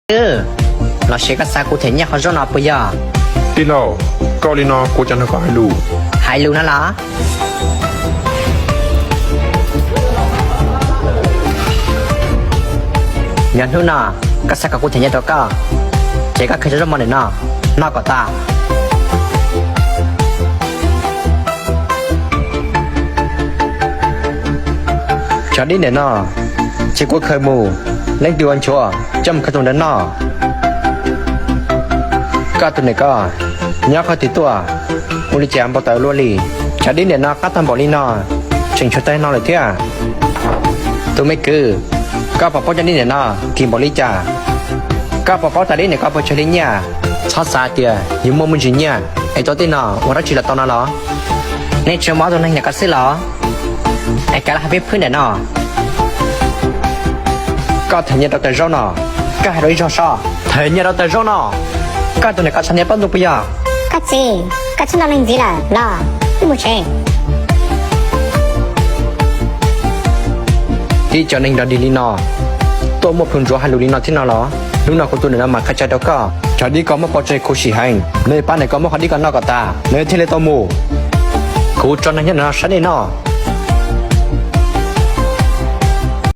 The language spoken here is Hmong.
Los sis koj xav kuv them nyiaj qhov zaub no puas yog? Tij laug, koj li no kuv cov neeg kom hais lus. Hais lus no los? Yog hnub no koj xav kom kuv them nyiaj rau koj, ces koj khaws cov zaub mov ntawm no noj kom tas. Cov dib ntawm no ces kuv khaws mus, leej twg ua nchuav coj mus khaws tus ntawd noj. Koj tus niam koj nyob qhov twg tuaj, ua li cas npau taws luaj li? Cov dib ntawm no qab tag npaum li no, tseem tshuav tag no lawm thiab. Tus me kwv, koj puas paub cov dib ntawm no kim npaum li cas? Koj puas paub tas dib ntawm koj puas tsawg li nyiaj? Txhob xav tias yus muaj me ntsis nyiaj es tau tej no ua dab tsi los tau no los? Nej tsuas muaj ob tug neeg ntawm koj xwb los? Es kav liam hais peb phwb ntawm no. Koj them nyiaj rau taws zaub no, koj hais rau ib zaug soj. Them nyiaj rau taws zaub no, koj tus niam koj tshav ntiav plaub ntug puas yog? Koj txiv, koj txhob ntaus leej ntxiv lawm los, wb mus tsev. Ib cov neeg nrog dig li no, tuaj muaj plhus ntsuav hais lus li no thiab no los? Hnub no kuv tus niam no mam qhia tsa rau koj, cov dib ko muaj pov tseg khuv xim heev, nws pab niam koj muab qhov dib ko noj kom tas nws thiaj li tau mus. Kuv tso neeg nyob no saib nej noj.